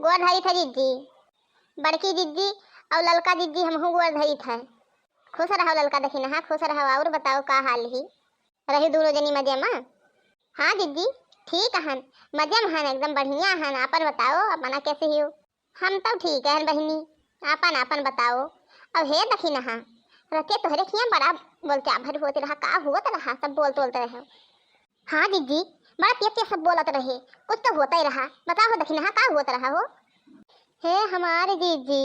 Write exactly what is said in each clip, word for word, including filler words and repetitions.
गोड़ धरी थे जिज्जी, बड़की जिज्जी और ललका जिज्जी, हमहू गोड़ धरी थे। खुश रहो ललका दखिनहा, खुश रहो। और बताओ का हाल ही? रही दोनों जनी मजे में? हाँ जिज्जी, ठीक हन, मजे में हन, एकदम बढ़िया हन। आपन बताओ, अपना कैसे ही हो? हम तो ठीक हन बहिनी, आपन आपन बताओ। अब हे दखिनहा, रतिया तोहरे खिया बड़ा बोलचाल भर होत रहा, का होत रहा, सब बोलत बोलत रहे? हाँ जिज्जी, बड़ा तेज तेज सब बोलत रहे, कुछ तो होत ही रहा। बताओ हो दखिनहा, का होत रहा हो? हे हमारे जिज्जी,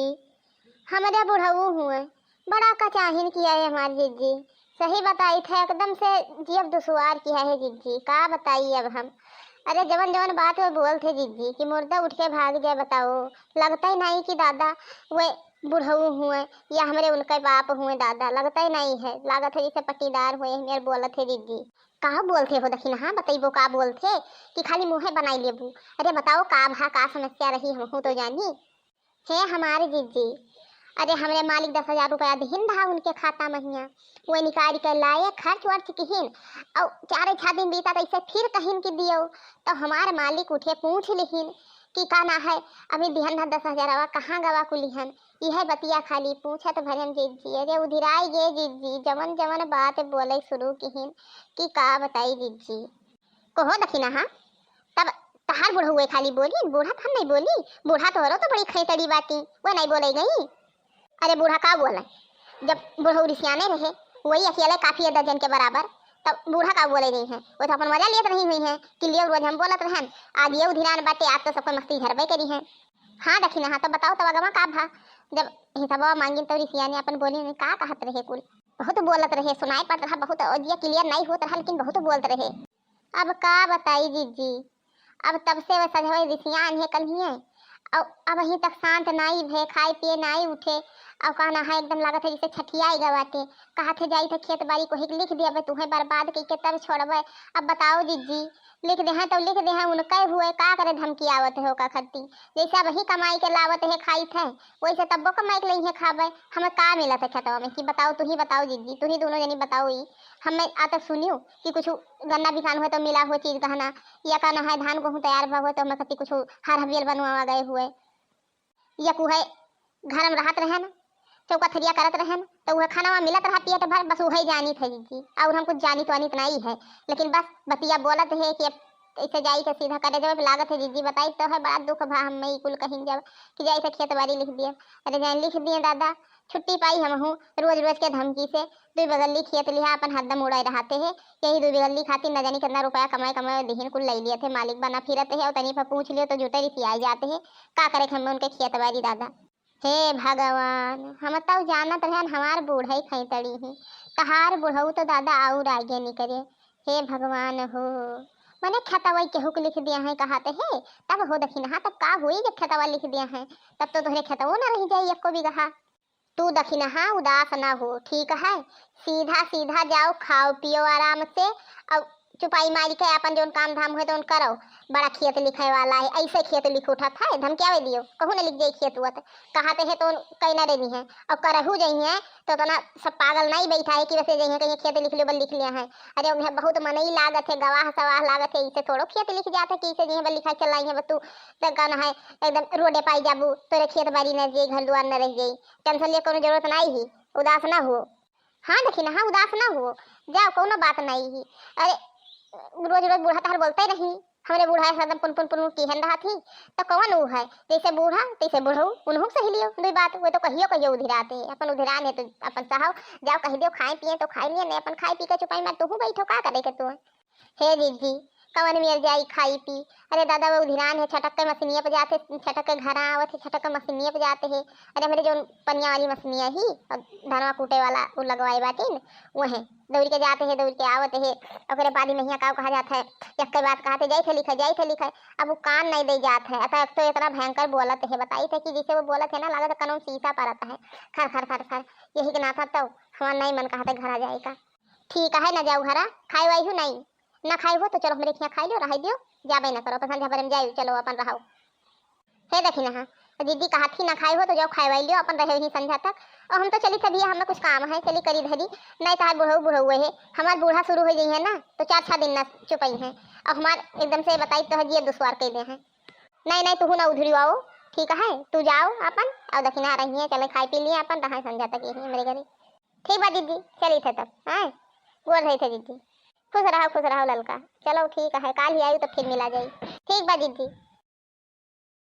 हमरे बुढ़ऊ हुए, बड़ा कचाहिन किया है हमारे जिज्जी। सही बताई थे, एकदम से जियब दुश्वार किया है जिज्जी, का बताई अब हम। अरे जवन जवन बात वो बोलत है जिज्जी कि मुर्दा उठ के भाग जाए, बताओ। लगत ही नहीं कि दादा वे बुढ़ऊ हुए या हमरे उनके बाप हुए दादा, लगत ही नहीं है, लागत है जैसे पट्टीदार हुए हमें बोलत है जिज्जी। का बोलत है हो दखिनहा, बतैबो का बोलत है कि खाली मुँहे बनाई लेबू? अरे बताओ का भा, का समस्या रही, हमहू तो जानी। हे हमारे जिज्जी, अरे हमरे मालिक दस हजार रुपया दिहिन रहा उनके खाता महिया, वो निकाल के लाए, खर्च वर्च किहिन, और चार छह दिन बीता तो ऐसे फिर कहिन कि दियो, तो हमारे मालिक उठे पूछ लिहिन कि का ना है, अभी दिहन ना दस हजारवा, कहाँ गवा कुलिहन? यह बतिया खाली पूछत भरम जिज्जी। अरे उधिराई गे जिज्जी, जवन जवन बात बोले शुरू किहिन कि का बताई जिज्जी। कहो दखिनहा, तब तहार बुढ़ऊ खाली बोली, बूढ़ा तो हम नहीं बोली, बूढ़ा तोहरो तो बड़ी खैतड़ी बाटी, वो नहीं बोले गई। अरे बूढ़ा का बोले, जब बुढ़ऊ रिसियाने रहे, वही अकेले काफी है दर्जन के बराबर, तब बूढ़ा का बोले गई है, वो तो अपन मजा लेत रही हुई है कि लियो रोज हम बोलत रहन, आज ये उधिरान बाटे, आज तो सबको मस्ती झरबे करी है। हाँ दखिनहा, तो बताओ तब अगवा का भा, जब हिसाबवा मांगिन तो रिसियाने अपन बोली नहीं, का कहत रहे कुल, बहुत बोलत रहे, सुनाई पड़त रहा बहुत, और जिया clear नहीं होत रहा, लेकिन बहुत बोलत रहे। अब का बताई जिज्जी, अब तब से वह सजवे रिसियान है कल ही है। और अब ही तक शांत नाई भे, खाए पिए नाई उठे। और का ना है, एकदम लागत है जैसे छठियाई गवाते। कहा थे जाई थे खेत बाड़ी कोही के लिख दिया बे, तुम्हें बर्बाद कई के तब छोड़बे। अब बताओ जिज्जी, लिख दे हैं तो लिख दे हैं, उनके हुए का करे धमकी आवत है ओका खत्ती। जैसे अब ही कमाई के लावत है खाई थे, वैसे तब्बो कमाई के लई है खाबे। हमें का मिलत है खेतवा में कि बताओ, तू ही बताओ जिज्जी, तू ही दोनों जनी बताओ। ई हमें आ तो सुनियो कि कुछ गन्ना बिकान हुए तो मिला हुए चीज गहना, या का ना है धान गेहूं तैयार भा हुए तो हमें कति कुछ हर हबियल बनवा गए हुए, या कुहे घर में रहत रहन, चौका थरिया करत रहन, तो वह खाना मिलत रहा पेट भर, बस वही जानी थे जिज्जी, और हम कुछ जानी तो अनित नहीं है। लेकिन बस बतिया बोलत है कि अब ऐसे जाई के सीधा करे जब लागत है जिज्जी, बताई तो है बड़ा दुख भा हम ई कुल कहिन जब कि जाई से खेत बाड़ी लिख दिए। अरे जाए लिख दिए दादा, छुट्टी पाई हमहू, रोज रोज के धमकी से। दुई बगल्ली खेत लिहा अपन हरदम उड़ाए रहते हैं, यही दुई बगल्ली खातिर न जानी कितना रुपया कमाए कमाए दिहिन कुल ले लिए थे, मालिक बना फिरत है, और तनी पर पूछ लियो तो जुटे रिसियाए जाते हैं। का करे हम उनके खेत बाड़ी दादा। हे भगवान, हम तब जानत रहन हमार बूढ़ई खैतड़ी ही, तहार बुढ़ऊ तो दादा और आगे निकरे। हे भगवान हो, मने खेतवा केहू के लिख दिया है कहाते है, तब हो दखिनहा, तब का हुई जब खेतवा लिख दिया है, तब तो तोहरे खेतवो न रह जाई एको बिगहा। तू दखिनहा उदास ना हो, ठीक है, सीधा सीधा जाओ, खाओ पियो आराम से, और चुपाई मारी के अपन जौन काम धाम हुए तौन करो। बड़ा खेत लिखे वाला है, ऐसे खेत लिख उठत है, धमकियावे दियो, कहूँ न लिख जाई खेत हुआ तो। कहाते है तो कहीं ना देनी है, और करहू जई है तो तना सब पागल नहीं बैठा है कि वैसे जई है कहीं खेत लिख लियो, बल लिख लिया है। अरे उन्हें बहुत मनई लागत है, गवाह सवाह लागत है, इसे थोड़ो खेत लिख जात है कि इसे जई है बल लिखा चलाई है, बस तू तो गाना है एकदम रोडे पाई जाबू, तोरे खेत बाड़ी न रह जाई, घर दुआर न रह जाई। टेंशन लिए कोनो जरूरत नहीं ही, उदास ना हो। हाँ दखिनहा, उदास ना हो, जाओ, कोनो बात नहीं ही। अरे रोज रोज बूढ़ा तहार बोलते नहीं, हमरे बूढ़ा एकदम पुन पुन पुन किहन रहा थी, तो कौन ऊ है? जैसे बूढ़ा तैसे बुढ़ऊ, उन्हों सही लियो दुई बात, वो तो कहियो कहियो उधिराते हैं, अपन उधिरान है तो अपन सहाओ, जाओ कह दियो खाए पिए तो खाए लिए, नहीं अपन खाए पी के चुपाई मार तू बैठो, का करे के तू। हे जिज्जी, कवन मेर जाई खाई पी? अरे दादा, वो उधिरान है, छटक के मशीनिया पे जाते, छटक के घर आवत है, छटक के मशीनिया पे जाते है। अरे हमरे जौन पनिया वाली मशीनिया ही, और धनवा कूटे वाला, वो लगवाए बाटिन, वो है, दौड़ के जाते है, दौड़ के आवत है। ओकरे बाद में हियाँ का कहा जात है, एक के बात कहते, "जाई थे लिखे, जाई थे लिखे।" अब वो कान नहीं दे जात है। अतः एक तो इतना भयंकर बोलत है, बताई थे कि जैसे वो बोलत है ना, लागत है कानों में शीशा परत है, खर खर खर खर। यही के नाता तो हमार नहीं मन कहते घरा जाए का। ठीक है, ना जाओ घरा, खाए वाई हूँ नहीं, ना खाए हो तो चलो हमरे खिया खाई लो, रहाई दियो, जाबे ना करो, अपन संझा भरे में जाए, चलो अपन रहो। हे दखिनहा, दीदी कहा थी ना खाए हो तो जाओ खाए वाई लियो, अपन रहे वही संझा तक। और हम तो चली थे भैया, हमें कुछ काम है, चली करी धरी, नहीं तो बुढ़ऊ बुढ़ऊ है, हमार बूढ़ा शुरू हो गई है ना, तो चार छह दिन ना चुपाई है, और हमार एकदम से बताई तो है जिया दुश्वार कैले हैं। नहीं नहीं, तुहू ना उधरी आओ, ठीक है, तू जाओ अपन, अउ दखिनहा रहिए, चले खाए पी लिए अपन, रहा संझा तक यही हमरे घरे। ठीक बा दीदी, चली थे तब, हैं? गोड़ धई थे दीदी। खुश रहो, खुश रहो ललका। चलो ठीक है, काल ही आयु तो फिर मिला जाई। ठीक बा दीदी।